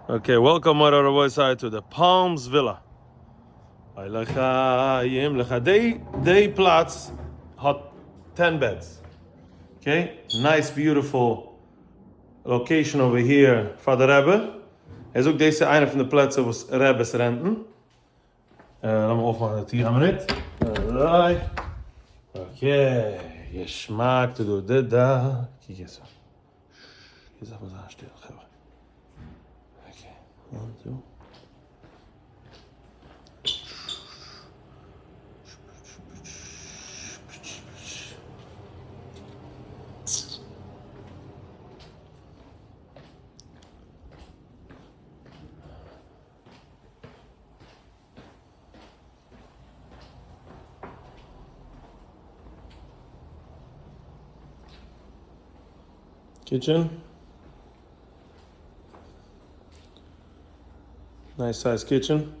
Okay, welcome מורי ורבותי to the Palms Villa. לחיים לך. די די פלאץ האט 10 beds. Okay, nice beautiful location over here פאר די רבי. ער זאגט דאס איז איינע פון די פלעצער וואס רעבעס rent ן. לאמיר אויפמאכן די טיר א מינוט. אזוי. Okay, געשמאק דא דא דא. קוק יעצט. יעצט דארף מען זיין שטיל חברה. Okay, one, two. Kitchen. Nice size kitchen.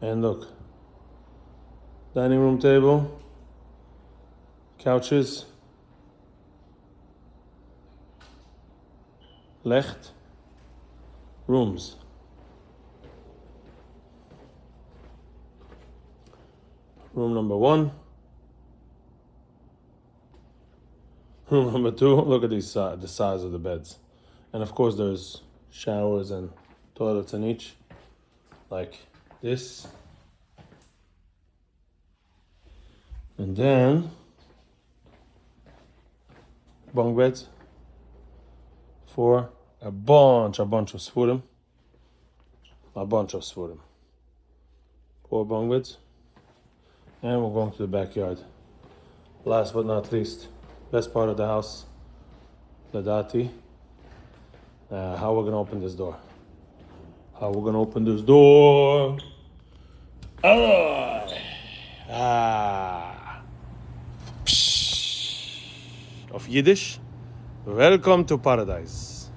And look, dining room table, couches, לעכט, rooms. Room number one. Room number two. Look at these uh, the size of the beds. And of course there's showers and toilets in each. Like this. And then bunk beds for a bunch, a bunch of ספרים. A bunch of ספרים. Four bunk beds. And we're going to the backyard. Last but not least, best part of the house, לדעתי. How we're gonna open this door. How we're gonna open this door. Ah. Ah. אויף אידיש, welcome to paradise.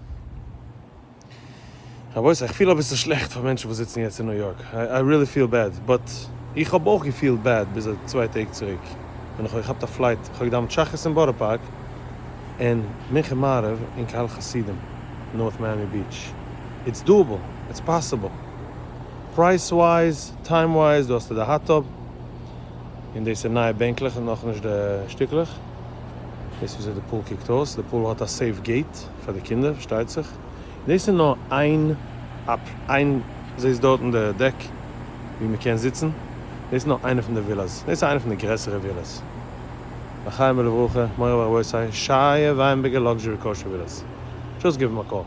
רבותי, איך פיל אביסל שלעכט פאר מענטשן וואס זיצן יעצט אין ניו יארק. I really feel bad, but איך האב אויך געפילט bad ביז א צוויי טעג צוריק, ווען איך האב געכאפט א flight, איך האב געדאווענט שחרית אין בארא פארק, און מנחה מעריב אין קהל חסידים, North Miami Beach. It's doable, it's possible. Price wise, time wise, דא האסטו די hot tub, און דאס איז נייע בענקלעך און נאכנישט די שטיקלעך. דאס איז וויאזוי די pool קוקט אויס, די pool האט א safe gate פאר די קינדער, פארשטייט זיך. דאס איז נאר איין איין, זעסט דארטן די deck ווי מען קען זיצן, דאס איז נאר איינע פון די ווילאס, דאס איז איינע פון די גרעסערע ווילאס. לחיים ולברכה, מורי ורבותי, שייע וויינבערגער Luxury Kosher Villas. Just give them a call.